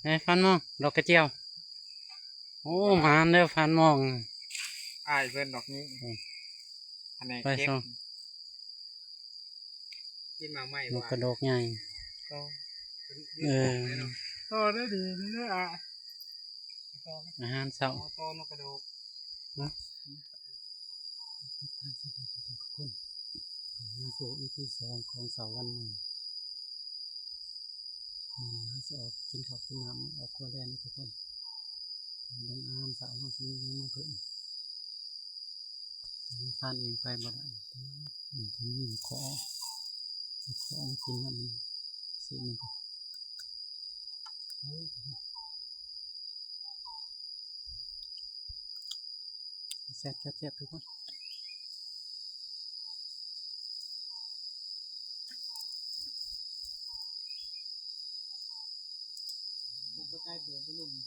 ແມ່ຟານມອງ ດອກກະຈຽວ. ໂອ້ ໝານເດີຟານມອງ. ອ້າຍເພິ່ນດອກນີ້ ອືມ ພະແນກເກັບ ໄປສ່ອງ ກິນໝາກໄມ້ ນົກກະດອກໃຫຍ່. ຕໍ່ ເອີ ຕໍ່ໄດ້ດີເດີອ້າຍ. ອາຫານເຊົ້າ ຕໍ່ນົກກະດອກ. ຮະ ມາສູ່ອີພີສອງຂອງເຊົ້າວັນໃໝ່. ມື້ນີ້ເຮົາຊິອອກກິນເຂົ້າກິນນ້ຳ ອອກຄົວແລ່ນເດີທຸກຄົນ. ເບິ່ງອາຫານເຊົ້າເຮົາຊິມີຫຍັງມາເພີ່ມ. ແຕ່ຍັງທານເອງໄປບໍ່ໄດ້ ເພິ່ນມີຂໍ ຂໍມາກິນນຳ ຊິມັນກໍ ໂອ້ ແຊບໆໆ ທຸກຄົນ.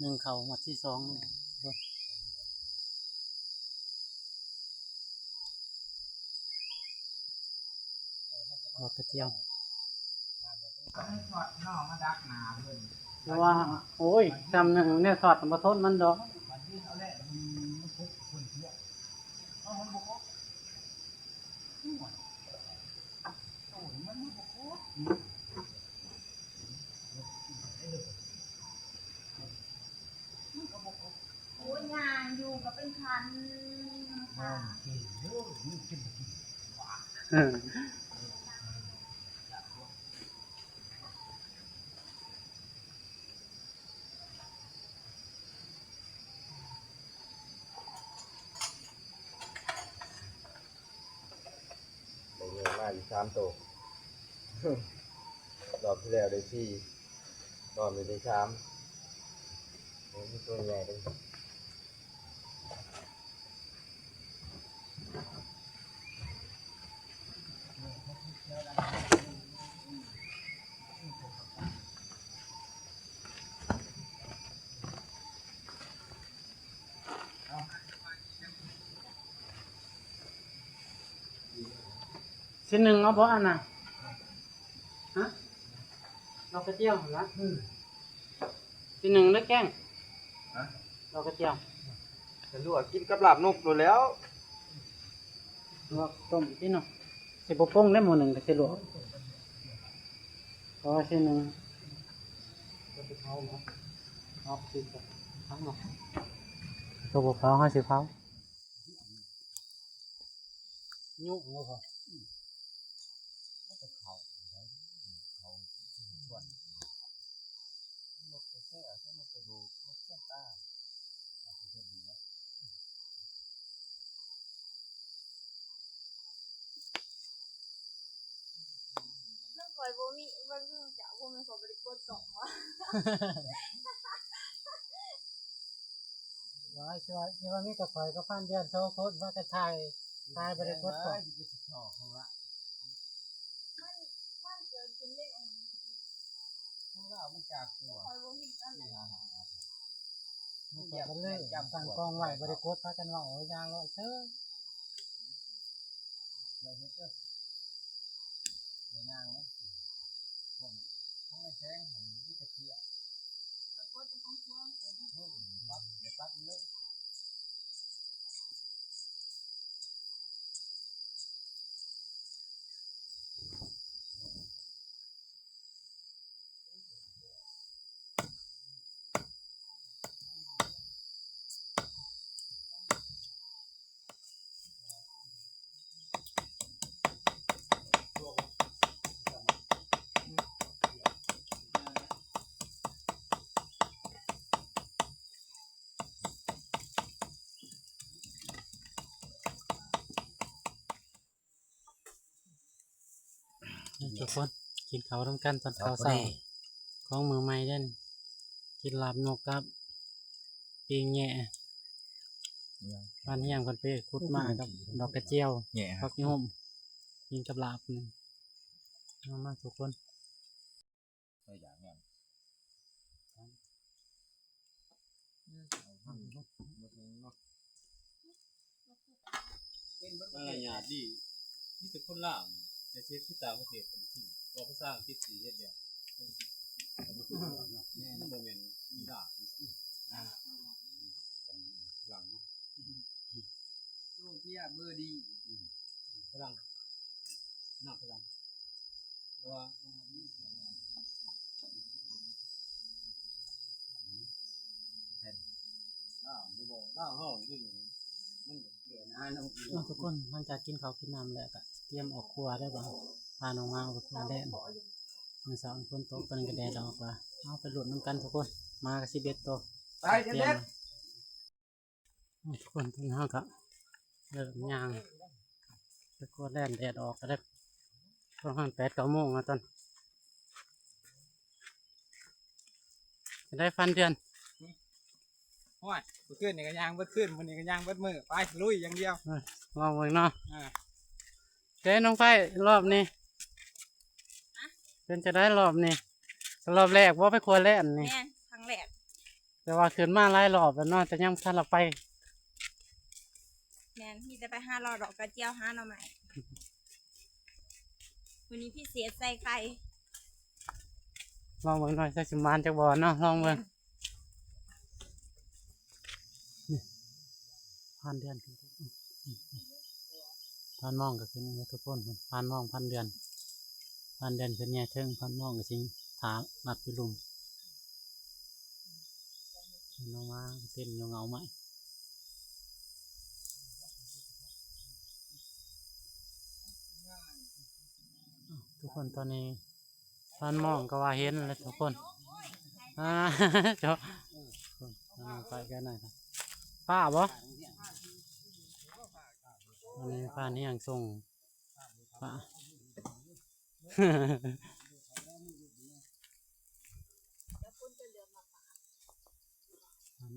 ໜຶ່ງເຂົ້າຮອດທີສອງ ດອກກະຈຽວ. ແຕ່ວ່າ ໂອ້ຍ ຊ່ຳໜຶ່ງແນວທອດບໍ່ທົນມັນດອກ. ໂອ້ຍ ຍ່າງຢູ່ກໍເປັນຄັນ ເອີ. ໄດ້ເງິນມາອີກສາມໂຕ ຮອບທີ່ແລ້ວໄດ້ສີ່ ຮອບນີ້ໄດ້ສາມ. ໂອ້ ມີໂຕໃຫຍ່ເດ້. ຊິໜຶ້ງເອົາບໍ່ອັນນ່ະ? ຮະ? ດອກກະຈຽວຫັ້ນລະ? ອືມ ຊິໜຶ້ງຫຼືແກງ? ຮະ? ດອກກະຈຽວ ກະລວກກິນກັບລາບນົກໂລດແລ້ວ. ລວກຕົ້ມຕິເນາະ ຊິບໍ່ປົງເດ້ ໝໍ້ໜຶ່ງກໍຊິລວກ. ເພາະວ່າຊິໜຶ້ງ ເຮົາຊິເຜົາເນາະ ເຮົາຊິເຜົາເນາະ ເຮົາຊິເຜົາ. ຍຸງບໍ່ພໍ ອືມ ມັນກໍເຂົ້າໄດ້ ເຂົ້າຊວນ ມັນກໍແຊບ ມັນກະດູກ ມັນແຊບຕາ ເອົາໄປເຮັດນີ້ແຫຼະ. ນ້ອງຂ້ອຍບໍ່ມີ ເບິ່ງເບິ່ງຈະບໍ່ແມ່ນຂ້ອຍບໍ່ໄດ້ກົດກ້ອງຫວາ? ວ່າ ຊິວ່າ ຊິວ່າມີແຕ່ຂ້ອຍກັບພັນເດືອນສອງຄົນພາກັນຖ່າຍ ຖ່າຍບໍ່ໄດ້ກົດກ້ອງ. ມັນ ມັນເກີດຂຶ້ນເດ້ ຂອງລາວມັນຈາກຕົວ ຂ້ອຍບໍ່ມີອັນໃດ ມັນກໍເລີຍຕັ້ງກ້ອງໄວ້ ບໍ່ໄດ້ກົດ ພາກັນເວົ້າ ໂອ້ຍ ຍ່າງເລາະເຊີຍ. ຢ່າເຮັດເດີ ຢ່າຍ່າງເລີຍ ພວກມັນ ຂອງໄອ້ແສງຫັ້ນມີແຕ່ເຄືອ ປັບ ປັບເລີຍ. ທຸກຄົນ ກິນເຂົ້ານຳກັນຕອນເຊົ້າໆ ຂອງມື້ໃໝ່ເດ້ ກິນລາບນົກກັບປີ້ງແຫຍ່ ຫຍັງ ບ້ານຮຽງເພິ່ນໄປຂຸດມາກັບດອກກະຈຽວ ຜັກຫຍູມ ກິນກັບລາບນີ້ ມາໆ ທຸກຄົນ. ມາລະຍາດດີ ມີແຕ່ຄົນລາວ ແຕ່ເຮັດຄືຕ່າງປະເທດ ເວົ້າພາສາອັງກິດຊິເຮັດແບບ ແມ່ນ ມັນບໍ່ແມ່ນ ເນາະ ເຮົາຢູ່ນີ້ມັນເຫຼືອນານຳ ເອົາ ທຸກຄົນ ຫຼັງຈາກກິນເຂົ້າກິນນ້ຳແລ້ວ ກໍຕຽມອອກຄົວໄດ້ບໍ່ ພານ້ອງມາອອກຄົວແລ້ວ. ມື້ເຊົ້າຝົນຕົກ ຕອນນີ້ກໍແດດອອກລະ ເອົາໄປລຸ້ນນຳກັນທຸກຄົນ ມາກໍສິບເອັດໂຕ ຕາຍ ຕຽມ ເດັດ ທຸກຄົນ ຕອນນີ້ເຮົາກໍເລີ່ມຍ່າງໄປຄົວແລ້ວ ແດດອອກກໍໄດ້ ປະມານແປດເກົ້າໂມງແລ້ວຕອນ ໄດ້ພັນເດືອນ. ໂອ້ຍ ມື້ຄືນນີ້ກໍຍ່າງເບິດຄືນ ມື້ນີ້ກໍຍ່າງເບິດມື້ ໄປລຸຍຢ່າງດຽວ. ເອີ ລອງເບິ່ງເນາະ. ອ່າ ເດ້ ນ້ອງໄຟ ຮອບນີ້ ຮະ ເປັນຈັ່ງໃດຮອບນີ້? ຮອບແລກບໍ່ໄປຄົວແລ້ວນີ້? ແມ່ນ ຄັ້ງແລກ ແຕ່ວ່າຂຶ້ນມາຫຼາຍຮອບແລ້ວເນາະ ແຕ່ຍັງບໍ່ທັນໄດ້ໄປ. ແມ່ນ ມີແຕ່ໄປຫາເລາະດອກກະຈຽວ ຫາໜໍ່ໄມ້. ມື້ນີ້ພິເສດໃສ່ໄຂ່ ລອງເບິ່ງໜ່ອຍ ຈັກຊິໝານຈັກບໍ່ເນາະ ລອງເບິ່ງ. ນີ້ ພັນເດືອນຂຶ້ນ ພັນມອງກໍຂຶ້ນແລ້ວທຸກຄົນ ພັນມອງ ພັນເດືອນ ພັນເດືອນຂຶ້ນແຍງເທິງ ພັນມອງກໍຊິຖ້າລັດຢູ່ລຸ່ມ. ເຫັນອອກມາເຕັ້ນຢູ່ເງົາໄມ້ ທຸກຄົນ ຕອນນີ້ ພັນມອງກໍວ່າເຫັນແລ້ວທຸກຄົນ. ອ່າ ເຈາະ ໄປກັນໜ້ອຍ ຟ້າບໍ່? ອັນນີ້ຟ້ານີ້ຍັງສົ່ງ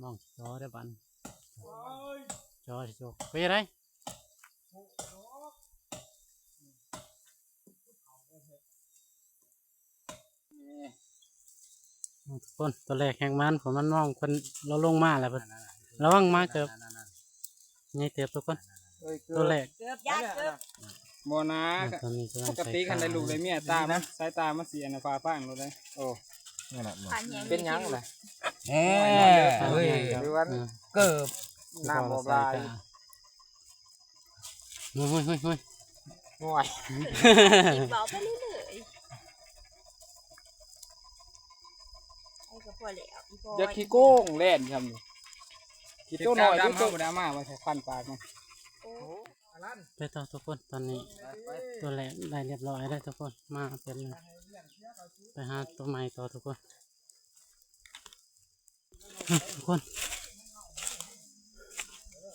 ມອງຈໍໄດ້ບັນ ຈໍ ຈໍ ເປັນໃດ? ທຸກຄົນ ຕົວແລກແຮງມັນ ເພາະມັນມອງເພິ່ນ ລາວລົງມາແລ້ວເພິ່ນ ລະວັງມາເກີບ ໃຫຍ່ເຕີບທຸກຄົນ ເອີຍ ເກີບ ຕົວແລກ ເກີບ ຢ່າເກີບ ບໍ່ນາ ອ່າ ຕອນນີ້ກຳລັງ ປົກກະຕິຄັນໄດ້ລູກໄດ້ເມຍ ຕາມັນ ສາຍຕາມັນຊິອັນຟ້າຟາງໂລດເດ້. ໂອ້ ນັ້ນນະ ເປັນຫຍັງລະ? ເອີຍ ເກີບ ນ້ຳບໍ່ຫຼາຍ. ໂອ້ຍ ໂອ້ຍ ໂອ້ຍ ໂອ້ຍ ໂອ້ຍ ເວົ້າໄປເລື້ອຍໆ ໄອ້ກໍພໍແລ້ວ ອີ່ພໍ່ ຢ່າຂີ້ໂກງ ແລ່ນຊ່ຳນີ້ ຂີ້ໂຕນ້ອຍ ເກັບກາບດຳ ໂຕ ມາບໍ່ໄດ້ເອົາມາ ໄວ້ໃສ່ຟັນປາກມັນ. ໂອ້ ໄປຕໍ່ທຸກຄົນ ຕອນນີ້ ໄປ ຕົວແລກໄດ້ຮຽບຮ້ອຍແລ້ວທຸກຄົນ ມາເປັນ ໄປຫາຕົວໃໝ່ຕໍ່ທຸກຄົນ. ທຸກຄົນ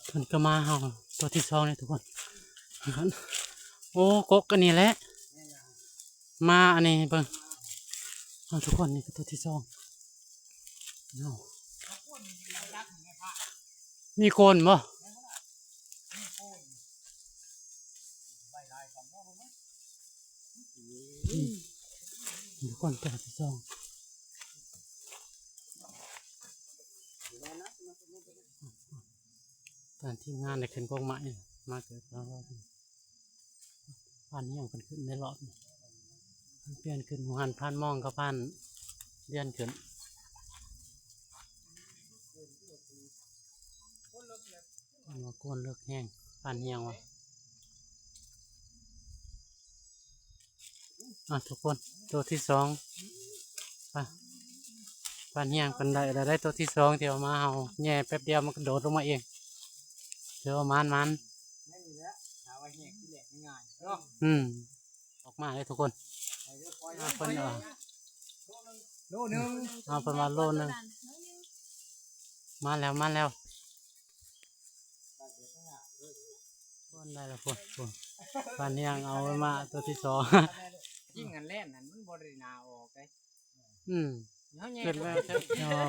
ເພິ່ນກໍມາເຮົາຕົວທີສອງນີ້ທຸກຄົນ. ໂອ້ ກົກອັນນີ້ແຫຼະ ມາອັນນີ້ເບິ່ງ ເອົາ ທຸກຄົນ ນີ້ກໍຕົວທີສອງ ເອົາ ມີຄົນບໍ່? ອືມ ທຸກຄົນ ຕົວທີສອງ ຕອນທີມງານໄດ້ຂຶ້ນກົກໄມ້ ມາເກີດ ພັນຫຍັງເພິ່ນຂຶ້ນໃນຮອບນີ້ ເພິ່ນປ່ຽນຂຶ້ນ ໝູ່ຫັ້ນພັນມອງກັບພັນເດືອນຂຶ້ນ ເພິ່ນວ່າໂກນເລິກແຮງ ພັນຫຍັງວະ. ອ່ະ ທຸກຄົນ ຕົວທີສອງ ໄປ ປານຫຍັງເພິ່ນໄດ້ແລ້ວ ໄດ້ຕົວທີສອງ ທີ່ເອົາມາເຮົາແຫຍ່ແປັບດຽວ ມັນກະໂດດລົງມາເອງ ຖືວ່າໝານໆ ອືມ ອອກມາເລີຍທຸກຄົນ ເພິ່ນວ່າໂລໜຶ່ງ ເອົາ ເພິ່ນວ່າໂລໜຶ່ງ ມາແລ້ວ ມາແລ້ວ. ຄົນໄດ້ລະພຸ້ນ ພຸ້ນ ປານຫຍັງເອົາມາຕົວທີສອງ ຍິງອັນແລ່ນຫັ້ນມັນບໍ່ໄດ້ໜ້າອອກເດ້ ອືມ ເຮົາແຍ່ ເກີດມາແລ້ວ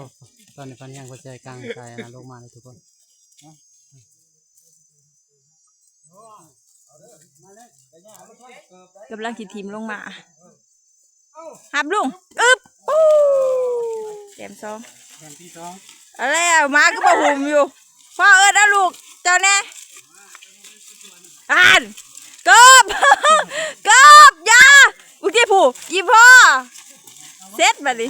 ຕອນນີ້ປານຫຍັງບໍ່ໃສ່ກາງໃສ່ນະ ລົງມາເລີຍທຸກຄົນ ກຳລັງຊິຖິ້ມລົງມາ. ຮັບລຸງ ອຶບ ໂອ້ ແຕ້ມສອງ ແຕ້ມທີສອງ ເອົາແລ້ວ ໝາຄືບໍ່ຫຸ້ມຢູ່ ພໍ່ເອີ້ນເອົາລູກເຈົ້າແດ່ ອ່ານ ເກີບ ເກີບ ຢ່າ ອຸຕິຜູ້ ອີ່ພໍ່ ເສັດບັດນີ້.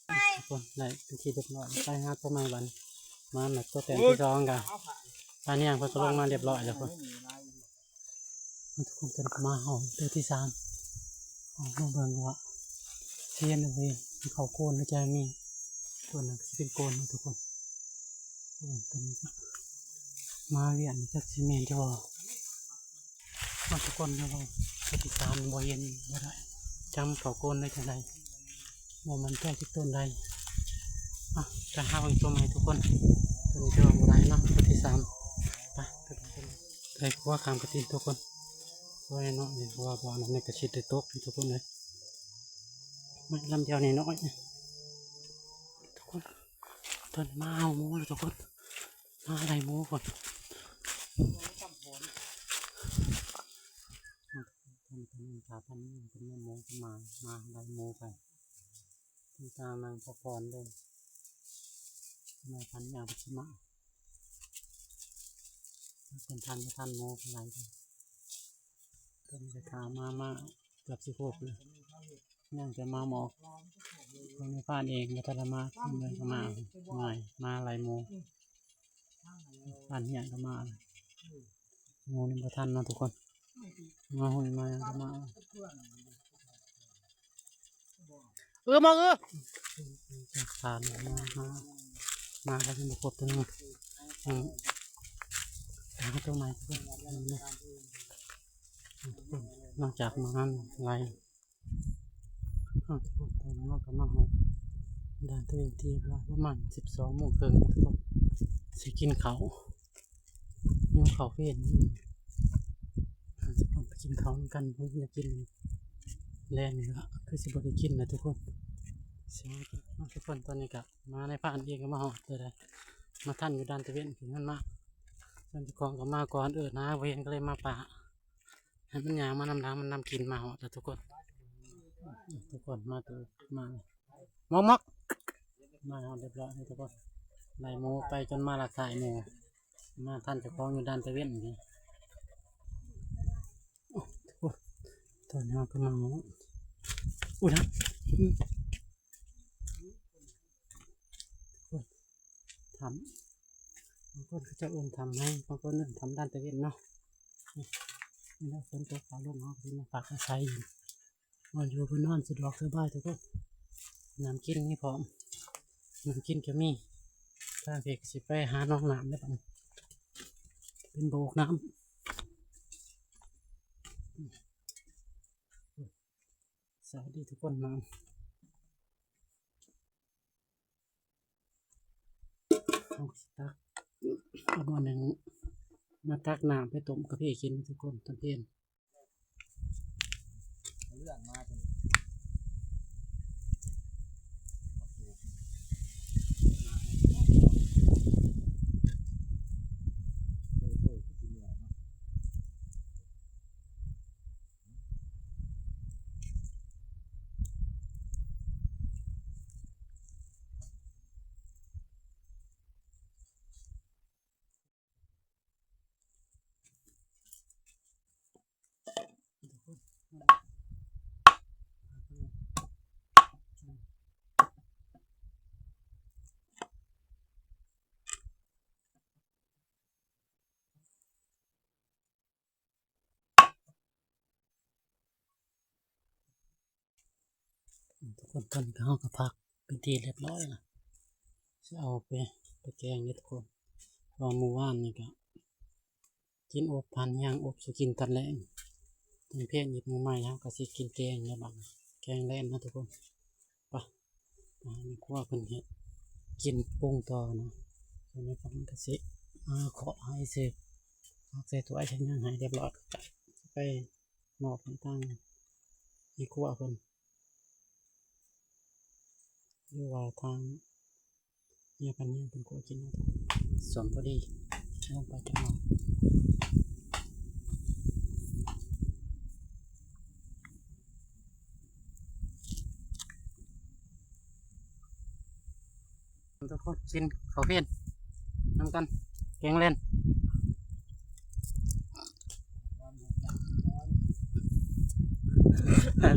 ໄປ ໄດ້ເປັນທີ່ຮຽບຮ້ອຍ ໄປຫາຕົວໃໝ່ບັດ ມາແລ້ວ ຕົວແຕ້ມທີສອງກະ ປານຫຍັງເພິ່ນກໍລົງມາຮຽບຮ້ອຍແລ້ວພຸ້ນ. ທຸກຄົນ ເພິ່ນກໍມາຮອດເທື່ອທີສາມ ອອກມາເບິ່ງວ່າຊິເຫັນຫຼືບໍ່ເຫັນ ເຂົ້າໂກນຫຼືຈະມີ. ຕົວນັ້ນກໍຊິເປັນໂກນເນາະທຸກຄົນ. ໂອ້ ຕົວນີ້ກໍມາວຽກນີ້ ຈັກຊິແມ່ນຢູ່ບໍ່. ເນາະທຸກຄົນ ແຕ່ວ່າເທື່ອທີສາມບໍ່ເຫັນ ບໍ່ໄດ້ ຈຳເຂົ້າໂກນໄດ້ຈັ່ງໃດ ບໍ່ໝັ້ນໃຈຈັກຕົນໃດ. ອ່ະ ໄປຫາເບິ່ງຕົວໃໝ່ທຸກຄົນ. ຕົວນີ້ຖືວ່າບໍ່ໄດ້ເນາະ ຕົວທີສາມ. ໄປ ໄປເບິ່ງຕົວໃດ ໄດ້ຂົວຂ້າມກະຕິນທຸກຄົນ. ຕົວນ້ອຍໆນີ້ ເພາະວ່າບໍ່ອັນນັ້ນນີ້ກະຊິໄດ້ຕົກທຸກຄົນເອີຍ. ມາລຳດຽວນ້ອຍໆ ທຸກຄົນ. ຕົວນີ້ມາເອົາໝູແລ້ວທຸກຄົນ. ມາໄລ່ໝູກ່ອນ. ຕອນນີ້ກໍຍັງຖ້າທັນໝູ ກໍມີໝູກໍມາ ມາໄລ່ໝູໄປ. ມີແຕ່ນາງພັກຜ່ອນເດີ ນາງພັນຍາງໄປຊິມາ ເພິ່ນທັນບໍ່ທັນໝູກໍໄລ່ໄປ. ເພິ່ນກໍຖ້າມາ ມາເກືອບຊິຄົບແລ້ວ ຍັງແຕ່ມາໝອກ. ເພິ່ນມີພານເອງ ບໍ່ທັນໄດ້ມາ ເພິ່ນກໍມາ ມາ ມາໄລ່ໝູ. ບ້ານເຮືອນກໍມາ ໝູນີ້ບໍ່ທັນເນາະທຸກຄົນ ມາຫຸ້ຍມາຫຍັງກໍມາ. ເອີ ມາເອີ ສາມ ມາ ມາ ມາແລ້ວ ຍັງບໍ່ຄົບຕົວໜຶ່ງ. ອືມ ຫາຕົວໃໝ່ທຸກຄົນ. ນອກຈາກມາງານໄລ່ ເຮົາກໍມາຮອດດ່ານຕະເວນທີ່ວ່າປະມານສິບສອງໂມງເຄິ່ງ ທຸກຄົນ ຊິກິນເຂົ້າ ຫິວເຂົ້າເພນ. ເຮົາຈະໄປກິນເຂົ້ານຳກັນ ເຮົາຢາກກິນແລງນີ້ລະ ຄືຊິບໍ່ໄດ້ກິນນະທຸກຄົນ. ຊິຫາກິນເນາະທຸກຄົນ. ຕອນນີ້ກໍມາໃນພານເອງກໍມາຮອດເລີຍ ມາທັນຢູ່ດ່ານຕະເວນ ເພິ່ນມາ ເຈົ້າຂອງກໍມາກ່ອນ ເອີ້ນຫາບໍ່ເຫັນ ກໍເລີຍມາປະ ໃຫ້ມັນຍ່າງມານຳຫຼັງ ມັນນຳກິນ. ມາຮອດແລ້ວທຸກຄົນ ທຸກຄົນ ມາ ມາ ມອກໆ ມາຮອດຮຽບຮ້ອຍແລ້ວທຸກຄົນ. ໄລ່ໝູໄປຈົນມາລັກສາຍໝູ ມາທັນເຈົ້າຂອງຢູ່ດ່ານຕະເວນນີ້. ໂອ້ ຕອນນີ້ເຮົາກຳລັງ ອຸ້ຍນະ ຖ້ຳ ບາງຄົນເຂົາເຈົ້າເອີ້ນຖ້ຳໃຫ້ ບາງຄົນເອີ້ນຖ້ຳດ່ານຕະເວນເນາະ. ນີ້ແຫຼະ ຝົນຕົກຟ້າລົງ ເຮົາກໍຊິມາພັກອາໄສຢູ່ ນອນຢູ່ເພິ່ນນອນສະດວກສະບາຍທຸກຄົນ. ນ້ຳກິນມີພ້ອມ ນ້ຳກິນກໍມີ. ທາງພີ້ກໍຊິໄປຫາໜອງນ້ຳແລ້ວບັດນີ້ ເປັນໂບກນ້ຳ. ສະບາຍດີທຸກຄົນເນາະ. ເຮົາຊິຕັກເອົາໝໍ້ໜຶ່ງ ມາຕັກນ້ຳໄປຕົ້ມກາເຟກິນທຸກຄົນ ຕອນເພນ. ເລື່ອງມາເປັນ ທຸກຄົນ ຕອນນີ້ກໍເຮົາກໍພັກເປັນທີ່ຮຽບຮ້ອຍລະ ຊິເອົາໄປ ໄປແກງເດີທຸກຄົນ. ເພາະວ່າມື້ວານນີ້ກໍກິນອົບພັນຍ່າງອົບຊິກິນຕອນແລງ ຕອນເພນອີກມື້ໃໝ່ເຮົາກໍຊິກິນແກງໃນບ້ານ ແກງແລນເນາະທຸກຄົນ. ໄປ ໄປໃຫ້ແມ່ຄົວເພິ່ນເຮັດກິນປຸງຕໍ່ເນາະ. ຕອນນີ້ກໍມັນກໍຊິ ເອີ ເຄາະໃຫ້ເສດ ຕັກໃສ່ຖ້ວຍໃສ່ຫຍັງໃຫ້ຮຽບຮ້ອຍ ໄປມອບໃຫ້ທາງແມ່ຄົວເພິ່ນ ຫຼືວ່າທາງເມຍພັນຍາເພິ່ນຄົວກິນເນາະ. ສົມພໍດີ ລົງໄປຈັກໜ່ອຍ. ທຸກຄົນ ກິນເຂົ້າເພນນຳກັນ ແກງແລນ.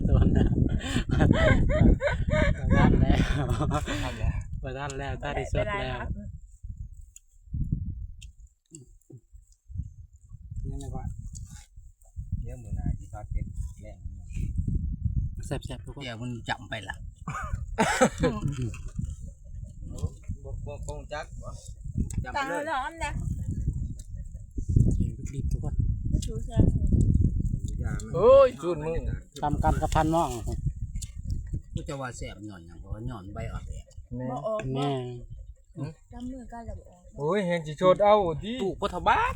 ໂດນແລ້ວ ບໍ່ທັນແລ້ວ ບໍ່ທັນແລ້ວ ຕາໄດ້ສົດແລ້ວ. ມື້ໜ້າຊິທອດເປັດແລງ ແຊບໆ ທຸກຄົນ. ດຽວມັນຈຳໄປລະ ບໍ່ ບໍ່ ບໍ່ຮູ້ຈັກບໍ່? ຈຳໄປເລີຍ ຕາມເຮົາລອງນຳແດ່ ກິນໄປຄລິບ ທຸກຄົນ. ບໍ່ຮູ້ແຊບ ໂອ້ຍ ສູດມື້ ຕຳກັນກັບພັນໝໍ້ ຜູ້ຈະວ່າແຊບຍ້ອນຫຍັງ? ເພາະວ່າຍ້ອນໃບອອກແດດ ບໍ່ອອກ ແມ່ນ ຈັບມືກັນແລ້ວບໍ່ອອກ. ໂອ້ຍ ແຮງຊິໂຊດເອົາຕິ ຕູກບໍ່ເທົ່າບ້ານ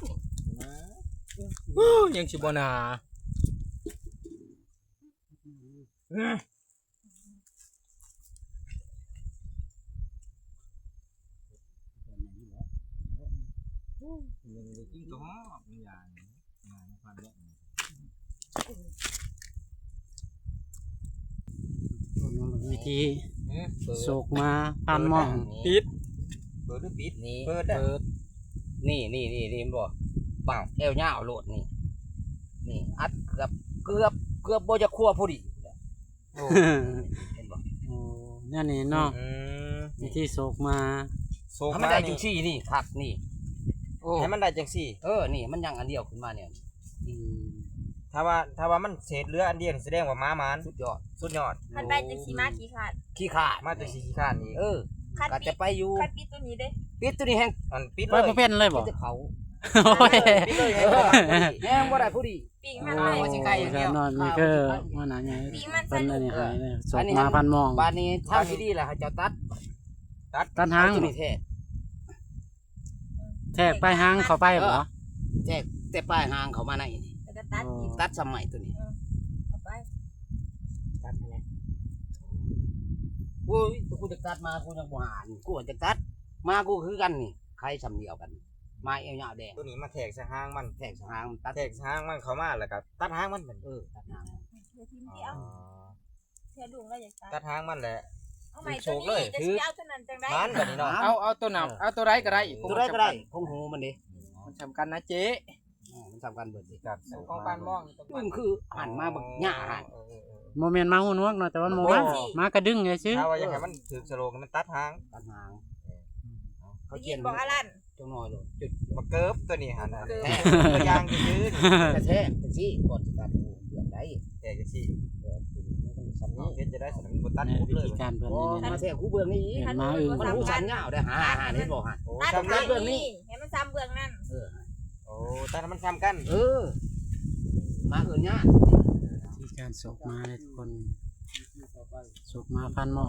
ໂອ້ຍ ຍັງຊິບໍ່ໜາ. ວິທີ ເອີ ໂສກມາພັນໝໍ້ ປິດ ເປີດຫຼືປິດ? ນີ້ ເປີດ ເປີດ ນີ້ ນີ້ ນີ້ ນີ້ ເຫັນບໍ່? ປາກແອວຍາວໂລດນີ້ ນີ້ອັດເກືອບ ເກືອບ ເກືອບບໍ່ຢາກຄົວພໍດີ. ໂອ້ ເຫັນບໍ່? ໂອ້ ແນວນີ້ເນາະ ອືມ ວິທີໂສກມາ ໂສກມາ ໃຫ້ມັນໄດ້ຈັ່ງຊີ້ນີ້ ຄັກນີ້ ໂອ້ ໃຫ້ມັນໄດ້ຈັ່ງຊີ້ ເອີ ນີ້ມັນຍັງອັນດຽວຂຶ້ນມາແນວນີ້ ອືມ ຖ້າວ່າ ຖ້າວ່າມັນເສດເຫຼືອອັນດຽວນີ້ ສະແດງວ່າໝາໝານ ສຸດຍອດ ສຸດຍອດ. ຄັນໄປຈັ່ງຊີ້ ໝາຂີ້ຄ້ານ ຂີ້ຄ້ານ ໝາຕົວຊີ້ຂີ້ຄ້ານນີ້ ເອີ ຄັນ ກໍຈະໄປຢູ່ ຄັນປິດຕົວນີ້ເດ້ ປິດຕົວນີ້ແຮງ ອັນປິດເລີຍ ໄປບໍ່ເປັນເລີຍບໍ່? ປິດແຕ່ເຂົາ ໂອ້ຍ ປິດເລີຍ ແຮງບໍ່ໄດ້ພໍດີ ປີ້ງມັນ ໂອ້ ເລີຍ ວ່າຊິໄກ່ຢ່າງດຽວ ແນ່ນອນ ນີ້ຄືຫົວໜ້າໃຫຍ່ ປີ້ງມັນ ເພິ່ນອັນນີ້ໃຫ້ເລີຍ ໂສກມາພັນໝໍ້ ບາດນີ້ທາງທີ່ດີລະ ໃຫ້ເຈົ້າຕັດ ຕັດ ຕັດຫາງ ເອົາຕົວນີ້ແທກ ແທກປາຍຫາງເຂົ້າໄປບໍ່? ເອີ ແທກແຕ່ປາຍຫາງເຂົ້າມາໃນນີ້ ແລ້ວກໍຕັດ ໂອ້ ຕັດສ່ຳໄມ້ຕົວນີ້ ເອີ ເອົາໄປ ຕັດຫັ້ນແຫຼະ ໂອ້ຍ ແຕ່ກູຈະຕັດມາ ກູຍັງບໍ່ຫານ ກູຈະຕັດມາ ກູຄືກັນນີ້ ໄຄສ່ຳດຽວກັນ ມາແອວຍາວແດງ ຕົວນີ້ມາແທກໃສ່ຫາງມັນ ແທກໃສ່ຫາງມັນ ຕັດ ແທກໃສ່ຫາງມັນເຂົ້າມາ ແລ້ວກໍຕັດຫາງມັນ ເອີ ຕັດຫາງມັນ ເທື່ອທີດຽວ ອໍ ເທື່ອລຸງລາວຢາກຕັດ ຕັດຫາງມັນແຫຼະ ເອົາໃໝ່ ຖືກໂຊກເລີຍ ຕົວນີ້ ຖືກ ຈະຊິເອົາຕົວນັ້ນຈັ່ງໃດ ມັນບັດນີ້ເນາະ ເອົາ ເອົາຕົວນັ້ນ ເອົາຕົວໃດກໍໄດ້ ເອົາຕົວໃດກໍໄດ້ ຂອງຫູມັນເດ້ ມັນສ່ຳກັນນະເຈ້ ເອີ ມັນສ່ຳກັນເບິດເດ້ ຂອງປານມອງ ມັນຄືຫັນມາບັກຫຍ້າຫັ້ນ ເອີ ເອີ ບໍ່ແມ່ນມາຫູໜວກເນາະ ແຕ່ວ່າມັນບໍ່ມາ ມາກະດຶງຊື່ໆ ຖ້າວ່າຢາກໃຫ້ມັນຖືກສະໂລກ ມັນຕັດຫາງ ຕັດຫາງ ເຂົາຂຽນບອກອາລັນ ຈັກໜ້ອຍໂລດ ຈຸດ ບັກເກີບຕົວນີ້ຫັ້ນນະ ເກີບ ແທກຕົວຢ່າງຊື່ໆ ກະແທກຈັ່ງຊີ້ ກ່ອນຊິຕັດເບື້ອງໃດ ແທກຈັ່ງຊີ້ ເອີ ເຮັດຈັ່ງໃດຊັ້ນ ມັນບໍ່ຕັດໝົດເລີຍ ວິທີການເພິ່ນນີ້ ມາແທກຄູເບື້ອງນີ້ອີກ ມັນຫູສັ້ນຍາວໄດ໋ ຫາ ເຫັນບໍ່ຫັ້ນ ຕັດເບື້ອງນີ້ ໃຫ້ມັນສ່ຳເບື້ອງນັ້ນ ເອີ ໂອ້ ຕັດໃຫ້ມັນສ່ຳກັນ ເອີ ມາເອີ້ນຍາກ ວິທີການໂສກມາເດ້ທຸກຄົນ ໂສກມາພັນໝໍ້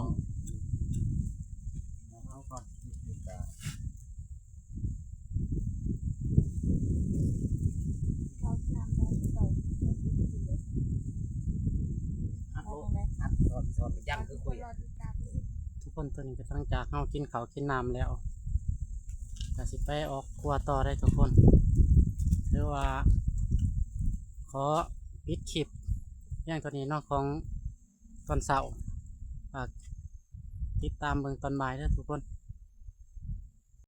ທຸກຄົນ ຕອນນີ້ກໍຫຼັງຈາກເຮົາກິນເຂົ້າກິນນ້ຳແລ້ວ ກໍຊິໄປອອກຄົວຕໍ່ໄດ໋ທຸກຄົນ ຖືວ່າຂໍປິດຄລິບພຽງເທົ່ານີ້ເນາະ ຂອງ ຕອນເຊົ້າ ຝາກຕິດຕາມເບິ່ງຕອນບ່າຍເດີທຸກຄົນ.